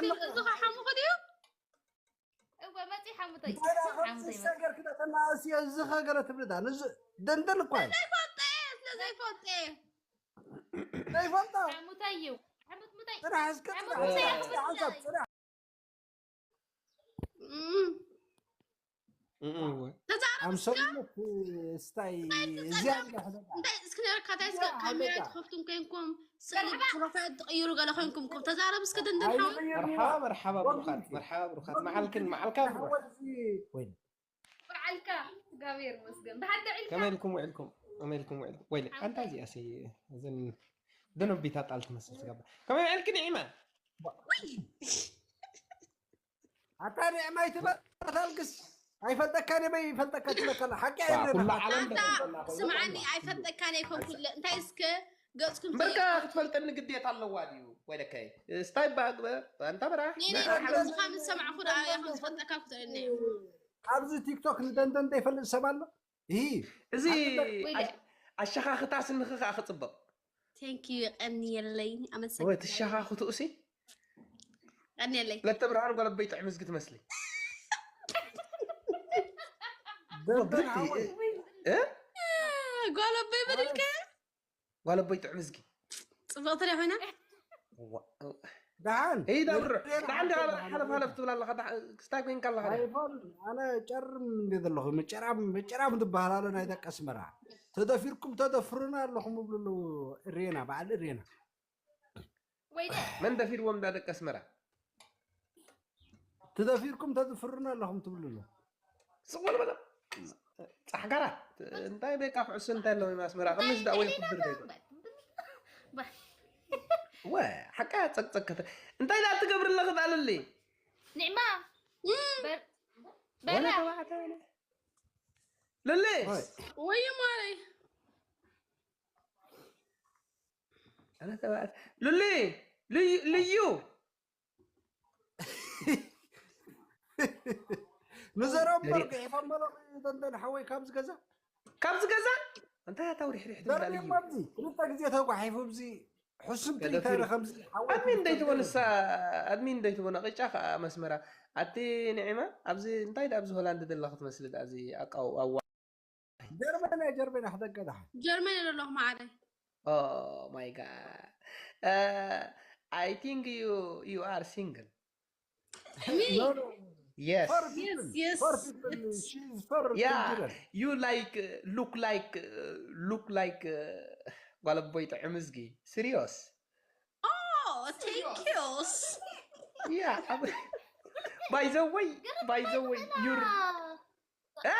እዚ ኸ ሓሙኺ ድዩ? እወ፣ መጺ ሓሙተይ። እንታይ ደኣ ከምዚ ሓሙተይ መጺ። ሰገር ክደተና እስየ እዚ ኸ ገለ ትብልዳ? ንዚ ደንደን እኳ እዩ። ዘይፈልጠ እየ፣ ስለ ዘይፈልጠ እየ። ዘይፈልጦ? ሓሙተይ እዩ። ሓሙት ሙተይ። ጽናሕ እስከ ሓሙት ጽናሕ፣ ሙተይ ጽናሕ፣ ሓንሳብ ጽናሕ። እም። እም፣ እወ። ተዛረብ እስከ። ኣምሰሉት ስታይ እንታይ እዚኣ ትጸልም? እንታይ እስኪ ነረካ፣ እንታይ እስከ እዚኣ ካሜራ ሓደጋ። ትኸፍቱን ኮይንኩም፣ ስእሊ መርሓባ። ፕሮፋይል ትቕይሩ ገለ ኮይንኩም፣ እኮ ተዛረብ እስከ ደንደን ሓው። ኣይበየርና። መርሓባ፣ መርሓባ ወንድም ብሩኻት፣ እኮ። መርሓባ ብሩኻት። ወንድም መዓልክን እኮ። መዓልካ ብሩኽ። ሓወዚ። ወይነ። በዓልካ እግዚኣብሔር ይመስገን። ብሓደ ዒልካ። ከመይ ኢልኩም ውዒልኩም? ከመይ ኢልኩም ውዒልኩም? ወይለ፣ ሓንታ ሓንታ። እዚኣ ሰይ-፣ እዘን ደነቢታ ጣል ትመስል ትገብር። ከመይ ውዒልኪ ንዒማ? ኣታ ንዕማይ ትበል ኣታልቅስ። ኣይፈልጠካን እየ በይ ይፈልጠካ ትብለካ ኣላ። ሓቂ ዋ፣ ኣይደለም። ኩሉ ዓለም ኣታ ደፈልጠና ኮይኑ ስምዓኒ፣ ኮና። ኣይፈልጠካን ኣይኮንኩለ። እንታይ እስከ ገጽኩም እምበርካ ተይጻፉ። ክትፈልጠኒ ግዴታ ኣለዋ ድዩ? ወይለከይ፣ ስታይ ባግበ፣ ኣንታ በራ። ኔ፣ ኔ፣ ናይ ዓለም ንስኻ ምስ ሰማዕኹ ደኣ እየ ከም ዝፈልጠካ ክትርእየኒ። ኣብዚ ቲክቶክ ንደንደን ዘይፈልጥ ሰብ ኣሎ? ይሂ። እዚ ኣትለ- ወይለ። ኣሽ-፣ ኣሸኻኽታ ስንኺ ከኣ ክጽብቕ። Thank you፣ የቐንየለይ። ኣመሰግናለሁ። ወይ ትሸኻኽቱ እሲ? ቀንየለይ። ለተ ብርሃን ጓል ኣቦይ ጥዕምዝጊ ትመስሊ። ደንደን ብልቲ፣ ሓወይ። እ? ጓል ኣቦይ በድልከ? ጓል ኣቦይ ጥዕምዝጊ። ጽብቕቲ ዶ ኮይና? ዋ-፣ ደሓን። ሄይ ዳብር፣ ደሓን። ደሓን ዲኻ ሓለፍ ሓለፍ ትብል ኣለኻ፣ ደሓን፣ ክስታይ ኮይንካ ኣለኻ። ኣይፋሉን፣ ኣነ ጨርም እንደ ዘለኹ፣ መጨራም፣ መጨራም ትበሃል ኣሎ ናይ ደቂ ኣስመራ። ተደፊርኩም ተደፍሩና ኣለኹም ይብሉ ኣለዉ። እሬና፣ በዓል እሬና። ወይደ። መን ደፊርዎም እንዳ ደቂ ኣስመራ? ተደፊርኩም ተድፍሩና ኣለኹም ትብሉ ኣለዉ። ስቕ በል በለ። ጻሕጋራ፣ እንታይ በቃ ኩዕሶ እንታይ ኣለዎ ኣብ ኣስመራ? ቅንስ ደኣ ወይ ክብር በይታ። ወ፣ ሓቃ ጸቅጸቅ ከተ-፣ እንታይ ደኣ ትገብሪ ኣለኺ ደኣ ልሊ? ኒዕማ። እም። በር-፣ ወላ በላ። ተባዕታይ ወላ። ልሊ። ወይ። ወይ ማረይ። ኣነ ተባዕታይ። ልሊ፣ ልዩ፣ ልዩ። ንዘረኦም ነሪ-፣ በርግዒ ፈመሎ ደንደን ሓወይ ካብዚ ገዛ። ካብዚ ገዛ? እንታይ ኣታ ውሪሕሪሕ ትብል ዘረኦም ልዩ? ኣብዚ ክልተ ግዜ ተጓሒፉ ኣብዚ ሕሱም ትርኢት ገደፍሩ። ኣረ ከምዚ ሓወይ ኣድሚን ክልተ እንደይትቦ ግዜ ንሳ፣ ኣድሚን እንደይትቦ ነቒጫ ከኣ መስመራ። ኣቲ ንዒማ፣ ኣብዚ እንታይ ደኣ ኣብዚ ሆላንድ ደላ ክትመስሊ ደኣ እዚ ኣቃው-፣ ኣዋ-፣ ጀርመን እያ፣ ጀርመን እያ፣ ክደገ ደሓን። ጀርመን እየ ዘለኹ መዓረይ። Oh my God. Uh, I think you, you are single. Me? No, no. Yes. For people, Yes, yes. For people, she's for Yeah, people. You like, uh, look like, uh, look like, uh, ጓል ኣቦይ ጥዑም እዝጊ። Serious. Oh, thank you. Yeah. By the way, by the way, you're እ?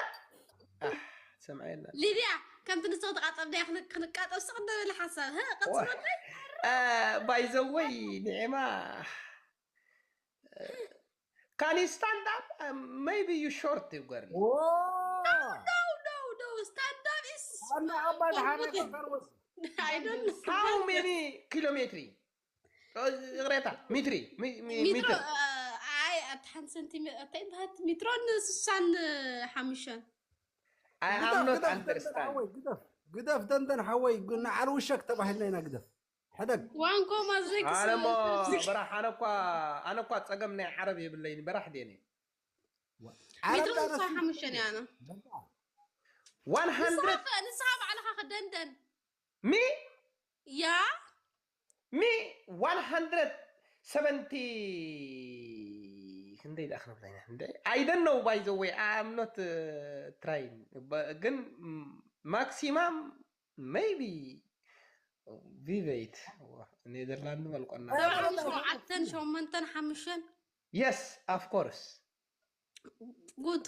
ኣህ፣ ሰምዐየና። ሊድያ፣ ከምቲ ንስኺ ትቃጸብ ድያ ክን-፣ ክንቃጸብ ስቕ እንደ በለ ሓሳብ። ህ፣ ቀጽሎ ዋ። እንታይ? እ፣ by the way፣ ኒዕማ፣ እ፣ can you stand up? Uh, maybe you short, you girl. ዎ። No, no, no, no. Stand up is ኣነ ኣባ ደሓነ ተፈርወስ። I don't know. How many kilometers? ኦ፣ ይቕሬታ፣ ሚትሪ፣ ሚ-፣ ሚ-፣ ሚትሮ፣ ሚትር። እ፣ ኣይ፣ ኣቲ ሓንቲ ሰንቲሜ-፣ ኣታይ በሃት ሚትሮን ስሳን ሓሙሽተን። I am ግደፍ፣ not ግደፍ፣ ደንደን understand. ሓወይ፣ ግደፍ፣ ግደፍ፣ ደንደን ሓወይ፣ ግ-፣ ንዓል ውሸክ ተባሂልና ኢና፣ ግደፍ። ሕደግ። ዋንኮ ማዘግ ኣነ እሞ፣ ስለ-፣ በራሕ፣ ኣነ እኳ፣ ኣነ እኳ ጸገም ናይ ዓረብ የብለይን፣ በራሕ ድየ ነይ። ዓረብ ሚትሮ ዳረስ ስሳ ሓሙሽተን እያ ኣነ። በቃ። One hundred ንስኻ፣ ንስኻ ባዕልኻ ክደንደን። Me? ያ? Me, one hundred seventy፣ ክንደይ ደኣ ክንብላ ኢና? ክንደይ? I don't know, by the way, I am not, uh, trying. ብ-፣ ግን፣ ም-፣ maximum maybe ቪቨይት። ኔዘርላንድ መልቆና። ሰብዓን ሸውዓተን፣ ሸሞንተን፣ ሓሙሽተን? Yes, of course. ጉድ።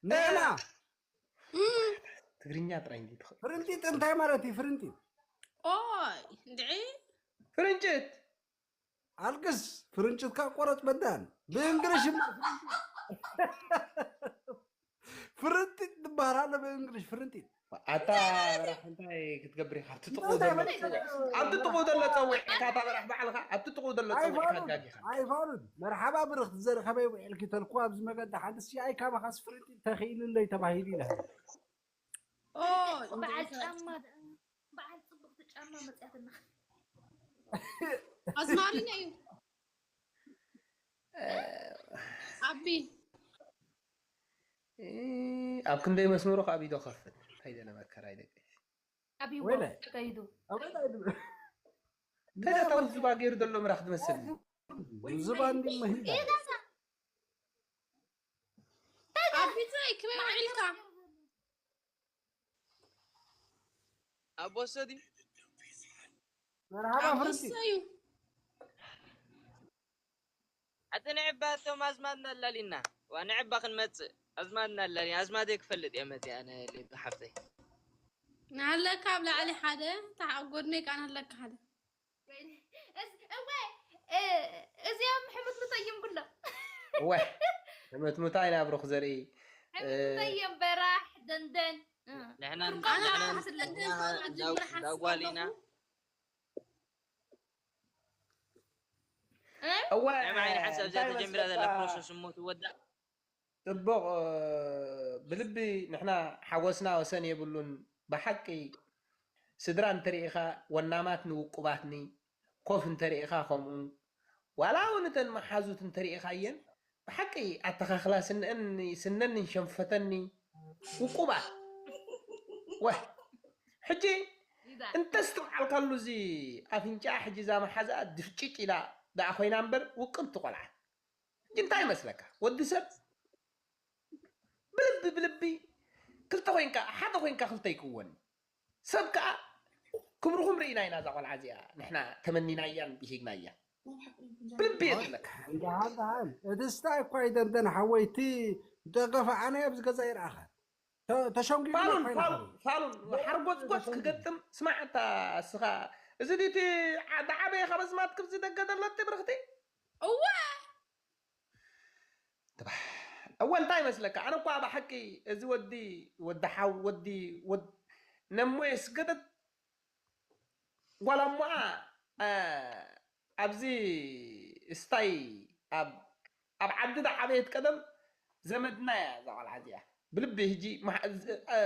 ኔላ። እም። ትግርኛ ጥራይ እንዴ ትኽእል? ፍርንጢጥ እንታይ ማለት እዩ? ፍርንጢጥ። ኦይ፣ እንድዒ። ፍርንጭት። ኣልቅስ፣ ፍርንጭትካ ቆረጽ በዳን። ብእንግሊሽ እማ ፍርንጢጥ። ፍርንጢጥ ትበሃል ኣለ ብእንግሊሽ፣ ፍርንጢጥ። ኣታ በራሕ እንታይ ክትገብር ኢኻ? ኣብቲ ጥቕኡ እንታይ ዘሎ ማለት ጸውዕ። እዩ? ኣብቲ ጥቕኡ ዘሎ ጸውዕ ኢኻ፣ እታ በራሕ ባዕልኻ፣ ኣብቲ ጥቕኡ ዘሎ ጸውዕ ኢኻ ኣይፋሉን፣ ጋጊኻ። ኣይፋሉን። መርሓባ ብርኽቲ ዘርኢ ከመይ ውዒልኪ ተልኩ ኣብዚ መገዲ ሓንቲ ሲ ኣይ ካባኻስ ፍርንጢጥ ተኽኢልለይ ተባሂሉ ኢለ። ኦ፣ በዓል ጫማ ደ-፣ በዓል ጽቡቕቲ ጫማ መጽያትና። ኣዝማሪኖ እዩ። ቢ ኣብ ክንደይ መስመሩ ካብ ኢዶ ከፍት ከይደ ለመከራይ ደቂ ኣብይዎ ወይለ ከይዱ ኣበይ ኣይድብ እንታይ ታውን ዝባ ገይሩ ዘሎ ምራኽ ትመስል ዝባ እንዲ መሂዳ ኣቢትራይ ክበይ ውዒልካ ኣቦሰ ድዩ? መርሃባ ፍርቲ ኣቦሰዩ ኣቲ ንዕባ እቶም ኣዝማድና ኣላሊና ዋ ንዕባ ክንመፅእ ኣዝማድና ኣላሊና ኣዝማደይ ክፈልጥ እየ መፅእ ኣነ ሌቢ ሓፍተይ ናለካ ኣብ ላዕሊ ሓደ ታዓ ኣብ ጎድነይ ከዓ ናለካ ሓደ እወ እዚኦም ሕምት ምተይም ብሎ እወ ሕምት ምታይ ናብሩኽ ዘርኢ ሕምት ምተይም በራሕ ደንደን ንሕና ኣነ ንሕና ሓስለኒ ንሕና መጀመርያ ዳጓሊና እወ ናይ መዓይ ሓንሳብ እዚኣ እንታይ ተጀሚራ ዘላ መስለካ? ፕሮሰስ እሞ ትወዳእ ጽቡቕ እ፣ ብልቢ ንሕና ሓጎስና ወሰን የብሉን ብሓቂ ስድራ እንተሪኢኻ ወናማትኒ ውቁባትኒ ኮፍ እንተሪኢኻ ከምኡ ዋላ እውን እተን መሓዙት እንተሪኢኻየን ብሓቂ ኣተኻኽላ ስንአኒ ስነኒ ሸንፈተኒ ውቁባት ወ ሕጂ እንተስተውዓልካሉ እዚ ኣፍንጫ ሕጂ እዛ መሓዝኣ ድፍጭጭ ኢላ ደኣ ኮይና እምበር ውቅብቲ ቆልዓ ሕጂ እንታይ ይመስለካ ወዲ ሰብ ብልቢ ብልቢ ክልተ ኮይንካ ሓደ ኮይንካ ክልተ ይክወን ሰብ ከዓ ክብርኹም ርኢና ኢና እዛ ቆልዓ እዚኣ ንሕና ተመኒናያን ብሂግናያ ብልቢ የድለካ እንዳ ሃልታ ሃል እቲ ስታይ እኳ ይደንደን ሓወይ እቲ ደገፋ ኣነ ኣብዚ ገዛ ይርኣኸ ተሸንጊሉ ፋሉን እኳ ፋሉን ይናኸሉ ፋሉን ሓርጎፅጎፅ ክገጥም ስማዕ እታ እስኻ እዚ ድቲ ዝዓበየ ካብ ኣዝማት ክብዚ ደገ ደለቲ ብርኽቲ እወ እወ እንታይ ይመስለካ ኣነ እኳ ብሓቂ እዚ ወዲ ወዲ ሓው ወዲ ወድ ነሞየ ስገደት ጓል ኣሞኣ እ፣ ኣብዚ ስታይ ኣብ ኣብ ዓዲ ዝዓበየት ቀደም ዘመድና እያ እዛ ቆልዓ እዚኣ ብልቢ ህጂ መሓ- እ፣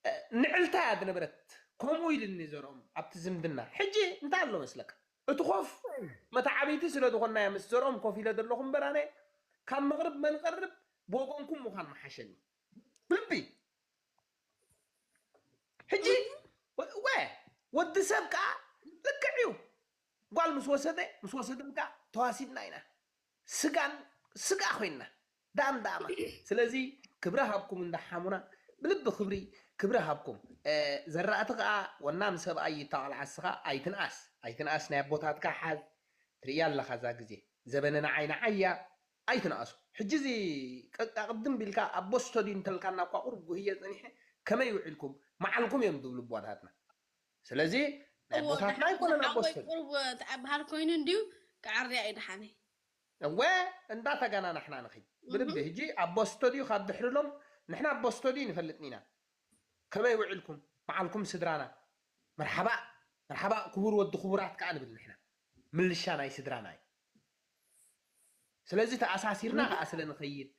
እ፣ ንዕልታ እያ ዝነበረት ከምኡ ኢልኒ ዘርኦም ኣብቲ ዝምድና ሕጂ እንታይ ኣሎ መስለካ እቲ ኮፍ መተዓብይቲ ስለ ዝኾንናዮ ምስ ዘርኦም ኮፍ ኢለ ዘለኹ እምበር ኣነ ካብ መቕርብ መንቐርብ ብወገንኩም ምዃን መሓሸኒ ብልቢ ሕጂ ወ- ወ- ወዲ ሰብ ከዓ ልክዕ እዩ ጓል ምስ ወሰደ ምስ ወሰድም ከዓ ተዋሲድና ኢና ስጋን ስጋ ኮይንና ዳም ዳማ ስለዚ ክብሪ ሃብኩም እንዳ ሓሙና ብልቢ ክብሪ ክብሪ ሃብኩም እ፣ ዘራእቲ ከዓ ወናም ሰብኣይ ይታወል ዓስኻ ኣይትንኣስ ኣይትንኣስ ናይ ኣቦታትካ ሓዝ ትርእያ ኣለኻ እዛ ግዜ ዘበነ ንዓይ ንዓያ ኣይትንኣሱ ሕጂ እዚ ቀ- ቅድም ቢልካ ኣቦ ስተድዩ እንተልካና እኳ ቁሩብ ጉህየ ፀኒሐ ከመይ ውዒልኩም መዓልኩም እዮም ዝብሉ ኣቦታትና ስለዚ ናይ ኣቦታትና ኣይኮነን ኣቦ ስተድዩ ቁሩብ ተዓባሃል ኮይኑ እንድዩ ክዓርያ እዩ ደሓነ እወ እንዳተጋናናሕና ንኺድ ብልቢ ሕጂ ኣቦ ስተድዩ ካብ ድሕርሎም ንሕና ኣቦ ስተድዩ ንፈልጥን ኢና ከመይ ውዕልኩም መዓልኩም ስድራና መርሓባ መርሓባ ክቡር ወዲ ክቡራት ከዓ ንብል ንሕና ምልሻ ናይ ስድራና እዩ ስለዚ ተኣሳሲርና ከዓ ስለ ንኸይድ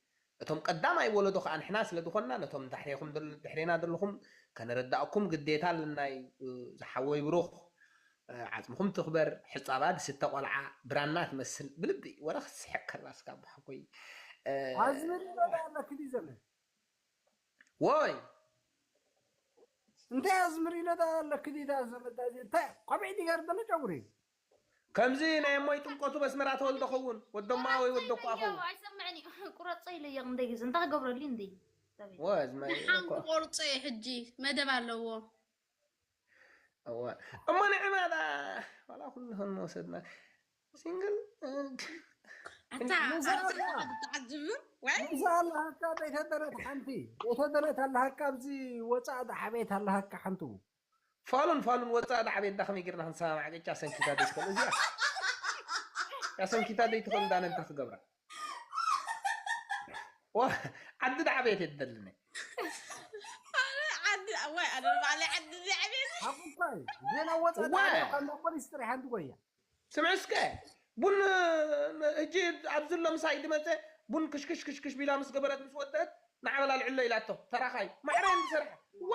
እቶም ቀዳማይ ወለዶ ከዓ ንሕና ስለ ዝኾንና ነቶም ድሕሬኹም ድሕሬና ዘለኹም ከነረዳእኩም ግዴታ ኣለናይ ዝሓወይ ብሩኽ ዓፅምኹም ትኽበር ሕፃባ ዝስተ ቆልዓ ብራና ትመስል ብልቢ ወረ ክትስሕቅ ከላ ስጋ ኣቦሓጎይ ኣዝመሪኖ ኣለኪ ድዩ ዘመን ወይ እንታይ ኣዝመሪኖ ኣለኪ ድዩ ዘመን እንታይ ቆቢዕ ድገር ዘሎ ጨጉሪ ከምዚ ናይ እሞይ ጥምቀቱ በስመራ ተወልደ ኸውን ወደማ ወይ ወደኳ ኸውን ኣይሰምዕን እዩ ቁረፀ ኢለዮ ክንደይ ግዜ እንታይ ክገብረሉ እንደ ወዝመይ ሓንኩ ቆርፀ እዩ ሕጂ መደብ ኣለዎ እሞ ንዕማዳ ዋላ ኩሉ ክንወሰድና ሲንግል ኣታ ተዓጅብ ወይ እዛ ኣለሃካ ዘይተደረት ሓንቲ ዘይተደረት ኣለሃካ ኣብዚ ወፃእ ዳሓቤት ኣለሃካ ሓንቲ ፋሉን ፋሉን ወፃእ ዳዕቤት ዳ ከመይ ጌርና ክንሰማማዕ ቅጫ ሰንኪታ ዘይትኽእል እዚኣ ያ ሰንኪታ ዘይትኽእል እንዳነ እንታይ ክገብራ ዓዲ ዳዕቤት የደልኒ ዓዲ ወይ ኣነ ባዕለይ ዓዲ ዳዕቤት ሓቁኳይ ዜና ወፃእ ዋ! ዳሓቤት ካብ ፖሊስ ጥራሕ ሓንቲ ጎያ ስምዕ እስከ ቡን እጂ ኣብዚ ሎ ምሳይ ድመፀ ቡን ክሽክሽ ክሽክሽ ቢላ ምስ ገበረት ምስ ወደት ንዓበላ ልዕሎ ኢላቶ ተራኻይ ማዕረ ዝሰርሐ ወ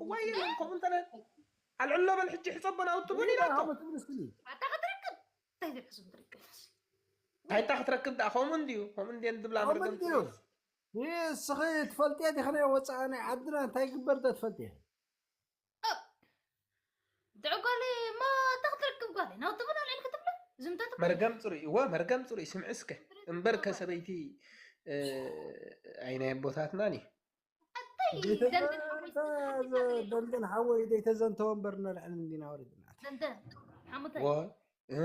እዋይ የለን ከምኡ እንተነ ኣልዕሎ በል ሕጂ ሕፀቦ ናውቲ ቡን ኢላቶ ኣታ ክትረክብ እንታይ ዝሕሱም ትረክብ እንታይ እታ ክትረክብ ደኣ ከምኡ እንድዩ፣ ከምኡ እንድየ ዝብላ ከምኡ መርገም እንድዩ። ይህ እስኺ ትፈልጥየ ዲኺ ናይ ወፃኢ ናይ ዓድና እንታይ ግበር ዶ ትፈልጥየ? ድዕጎሊ እሞ እንታይ ክትረክብ ጓለይ ናብቲ ቡን ኣልዒልኪ ትብሎ ዝምተት እኮ መርገም ፅሩይ እወ መርገም ፅሩይ ስምዒ እስከ እምበር ከሰበይቲ ኣይናይ ኣቦታትናን እዩ ኣታይ ደንደን ሓወይ ደንደን ሓወይ ዘይተዘንተወ እምበር ነልዕል እንዲና ወሪድና ደንደን ሓሙታይ ወ እ?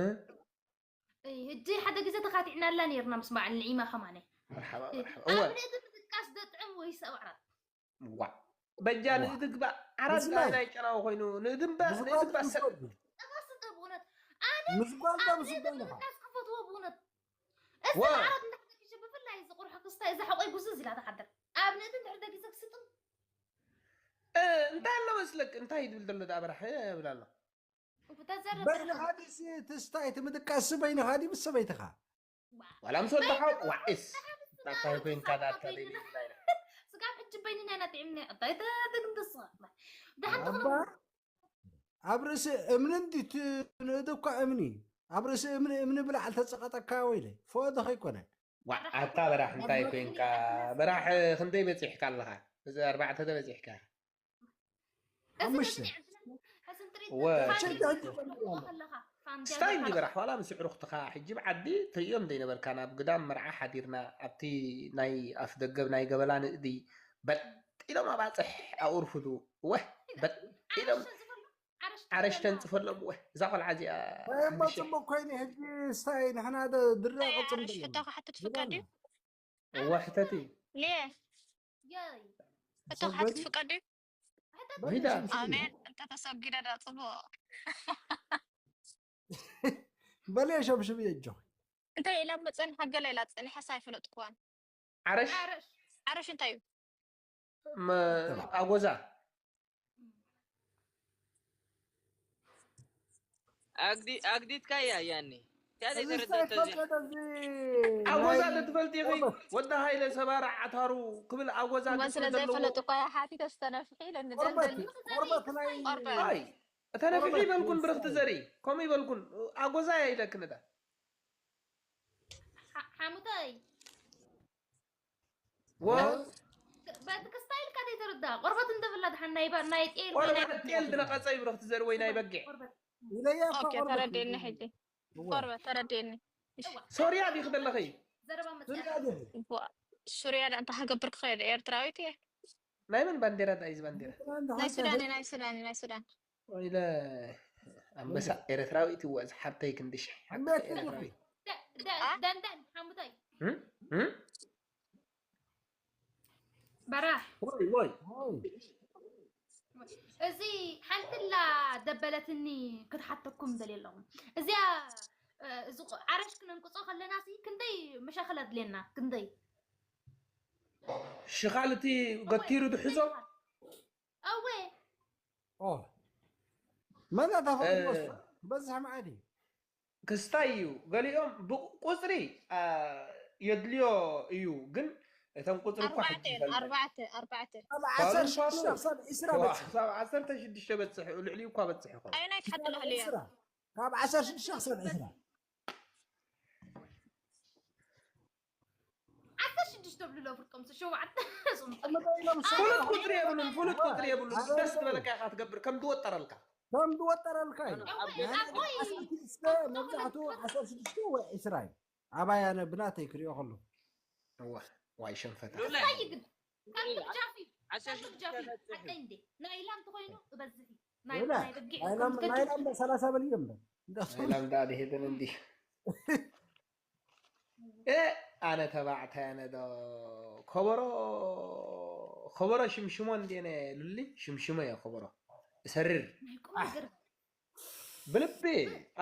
እይ፣ ሕጂ ሓደ ግዜ ተኻቲዕናላ ነርና ምስ በዓል ንዒማ ከማነ መርሓባ መርሓባ እወ ኣብ ንእቲ ምጥቃስ ደጥዕም ወይስ ኣብ ዓራት ዋ በጃ ንእድግባ ዓራት ብስማይ። ናይ ጨናዊ ኮይኑ ንእድንባ ምስ ንእድግባ ጓልኩም ሰብ ትወዱ ጠባስ እጠብ እውነት ኣነ ምስ ጓልካ ኣብ ምስ ንእቲ ጓልካ ምጥቃስ ክፈትዎ ብእውነት እዚ ዋ ዓራት እንድሕር ደቂሸ ብፍላይ እዚ ቁርሑ ክስታይ እዛ ሕቆይ ጉዝዝ ኢላ ትሓድር ኣብ ንእቲ እንድሕር ደቂሰ ክስጥም እ፣ እንታይ ኣሎ መስለክ እንታይ ይብል ዘሎ ዳ በራሕ ይብል ኣሎ ተዘረብ በይንኻ ድሲ ትስታይ እቲ ምድቃስ በይንኻ ድዩ ምስ ሰበይትኻ ዋላ ምስ ወድኻ ዋዒስ እንታይ ኮይንካ ዳታ ደይብልና ኢና ስጋብ ሕጂ በይንና ኢና ጥዕምና እንታይ ተግንትስ ደሓን ኣባ ኣብ ርእሲ እምኒ እንዲ ንእድ እኳ እምኒ ኣብ ርእሲ እምኒ እምኒ ብላዕል ተፀቐጠካ ወይለ ፈወዶ ከይኮነ ዋዓታ በራሕ እንታይ ኮይንካ በራሕ ክንደይ በፂሕካ ኣለኻ እዚ ኣርባዕተ ዶ በፂሕካ ሓሙሽተ ወ ሽንተ ሕጂ ስታይ እንዲ በራሕ ዋላ ምስ ዕሩኽትኻ ሕጂ ብዓዲ ትርእዮም ዘይነበርካ ናብ ግዳም መርዓ ሓዲርና ኣብቲ ናይ ኣፍ ደገብ ናይ ገበላ ንእዲ በጥ ኢሎም ኣባፅሕ ኣውርፍዱ ወ በጥ ኢሎም ዓረሽ ተንፅፈሎም ወ እዛ ቆልዓ እዚኣ እሞ ፅቡቅ ኮይኑ ሕጂ ስታይ ንሕና ድረ ቅፅም ሕቶ ክሓትት ፍቃድ እዩ እዋ ሕተቲ ሌ የይ ሕቶ ክሓትት ፍቃድ እዩ ሂዳ ኣሜን እንተተሰጊደ ዳ ፅቡቅ በለ ሸምሽም የጆ እንታይ ኢላ መፀን ሓገላ ኢላ ፀኒሓ ሳይፈለጥኩዋን ዓረሽ ዓረሽ ዓረሽ እንታይ እዩ መ- ኣጎዛ ኣግዲ ኣግዲትካያ ያኒ። እንታይ እዚ ዘይተረዳእቶ እዚ? ዝተፈቀደ እዚ ኣጎዛ ናይ ዶ ትፈልጢ ኢኺ? ወዲ ሃይለ ሰባራ ዓታሩ ክብል ኣጎዛ እሞ ዶ ስለ ትፈልጥዎ? ዘይፈለጥኳ እያ ሓቲተ ዝተነፍሒ ኢለ ቆርበት ንደልደል ቆርበት ናይ ቆርበት ኣይ እተነፍሒ በልኩን ብርኽቲ ዘርኢ ከምኡ ይበልኩን ኣጎዛ እያ ኢለክን እታ ሓሙተይ ወ በቲ ክስታይ ኢልካ ዘይተረዳ ቆርበት እንተብላ ድሓን ናይ ባ- ናይ ጤል ወይ ናይ ቆርበት ጤል ድነቐፀ ይብርኽቲ ዘርኢ ወይ ናይ በጊዕ ቆርበት ኢለያ እኮ ኦኬ ቆርበት ተረዲእኒ ሕጂ ቆርበት ተረዲእኒ ሶርያ ዲኺ ዘለኺ ዘረባ መፅያ ስርያ ዲኺ ዋ፣ ሱርያ ዳ እንታይ ክገብር ክኸይድ ኤርትራዊት እየ ናይ መን ባንዴራ ዳእዩ እዚ ባንዴራ ናይ ሱዳን እየ፣ ናይ ሱዳን እየ፣ ናይ ሱዳን ኢለ ኣንበሳ ኤርትራዊት እወ ዝሓብተይ ክንዲ ሽሕ ዕምበት ኤርትራዊት ደንደን ሓሙተይ እም? እም? በራሕ ወይ ወይ እዚ ሓንትላ ደበለትኒ ክትሓተኩም ደልየ ኣለኹ እዚኣ እ፣ እዚ ቆ- ዓረሽ ክነንቅፆ ከለና ሲ ክንደይ መሻክል ኣድልየና ክንደይ ሽኻል እቲ ገቲሩ ድሕዞ ኣወ ኦ መን ኣታ እ፣ ፈቅድ ወስዶ ክበዝሕ መዓት እዩ ክስታይ እዩ ገሊኦም ብቁፅሪ አ፣ የድልዮ እዩ ግን እተን ቁፅሪ እኳ ኣርባዕተ ሕጂ እየን ይፈልጠን ኣርባዕተ ኣርባዕተ ካብ ፋሉን ዓሰርተ ሽዱሽተ ፋሉን ክሳብ ዕስራ ዋ፣ በፅሕ ክሳብ ዓሰርተ ሽዱሽተ በፅሕ ልዕሊኡ እኳ በፅሕ ይኸውን ኣየናይ ትሓትሎ ህልያ ዕስራ ካብ ዓሰርተ ሽዱሽተ ክሳብ ዕስራ ዓሰርተ ሽዱሽተ ብልሎ ፍርቆም ሸውዓተ ፍሉጥ ቁፅሪ የብሉን ፍሉጥ ቁፅሪ የብሉን ደስ ዝበለካ ኢኻ ትገብር ከም ዝወጠረልካ ከም ዝወጠረልካ እዩ ኣብ ናይ ዓሰርተ ሽዱሽተ መብዛሕትኡ ዓሰርተ ሽዱሽተ ወይ ዕስራ እዩ ኣባይ ኣነ ብናተይ ክሪኦ ከሎ እዋ፣ ዋይ ሸንፈታ ሉለ እንታይ ግን ከም ጃፊ ዓሰርተ ከም ጃፊ ሽዱሽተ ሓቀይ እንዴ ናይ ኢላ እንተኮይኑ እበዝሕ እዩ ናይ ሉለ ናይ በጊዕ ናይ ላም- ናይ ላምባ ሰላሳ በል እዮም በል እንዳሱ ኢላም ዳ ድሄድን እንዲ እ ኣነ ተባዕታይ ኣነ ዶ ከበሮ ከበሮ ሽምሽሞ እንዴነ ሉሊ ሽምሽሞ እየ ከበሮ እሰርር ናይ ቁም ነገር ብልቢ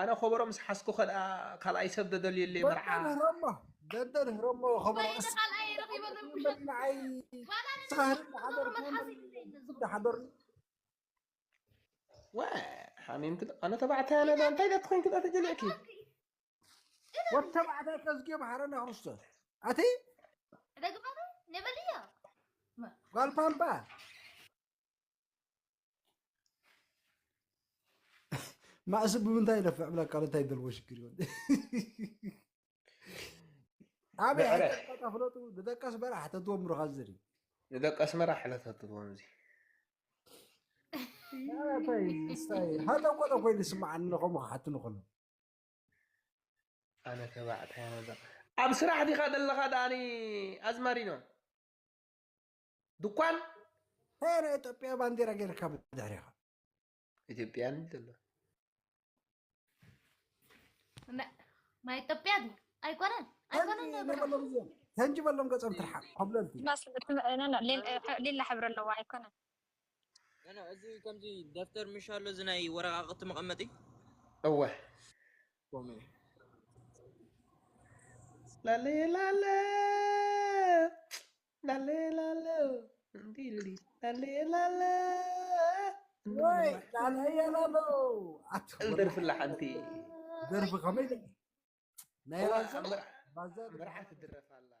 ኣነ ከበሮ ምስ ሓዝኩ ከኣ ካልኣይ ሰብ ደደልየለይ መርዓ ደደን ህረሞ ደደን ህረሞ ከበሮ ወይ ካልኣይ ረኺበ ንዓይ ስኻ ህርም ሓደር መትሓዚ ይብለኒ ዝኽእል ሓደር ወ ሓሚምቲ ኣነ ተባዕታይ ኣነ ዶ እንታይ ዶ ትኾይንኪ ዶ ተጀሊዕኪ ወተባዕታይ ተዝጊ መሓረና ክርስቶስ ኣቲ ደግማ ነበልዮ ጓል ፓምፓ ማእስ ብምንታይ ይለፍዕ ብላ ቃል እንታይ ይደልዎ ሽግር ይሆን ኣበይ ብዕረ። ሓተትካ ፍለጡ? ንደቂ ኣስመራ ሓተትዎም ምሩኻት ዝሪ ንደቂ ኣስመራ ሕለተትዎም እዚ ሃጠቆጠ ኮይኑ ይስምዓኒ። ከምኡ ክሓትኑ ከሎ ኣነ ተባዕታይ ነዛ ኣብ ስራሕ ዲኻ ዘለኻ ዳኒ ኣዝማሪኖ ድኳን እንታይ ናይ ኢትዮጵያ ባንዲራ ገይርካ ብድሕሪኻ? ኢትዮጵያን ዘሎ ናይ ኢትዮጵያ ድዩ? ኣይኮነን፣ ኣይኮነን። ተንጅበሎም እዚኦም፣ ተንጅበሎም ገጾም ትርሓቕ። ኮብለልቲ ሊላ ሕብሪ ኣለዋ ኣይኮነን። እዚ ከምዚ ደፍተር ምሽ ኣሎ፣ እዚ ናይ ወረቃቅቲ መቐመጢ። እወ ኮሜ ላለ ላለ ላለ ላለ እንዲ ኢሉኒ ላለ ላለ ወይ ላለየላሎ ደርፍላ ሓንቲ ደርፊ ከመይ ደ ናይ እዋ ራእሲ ምር- ባዛር መርዓት ትድረፍ ኣላ።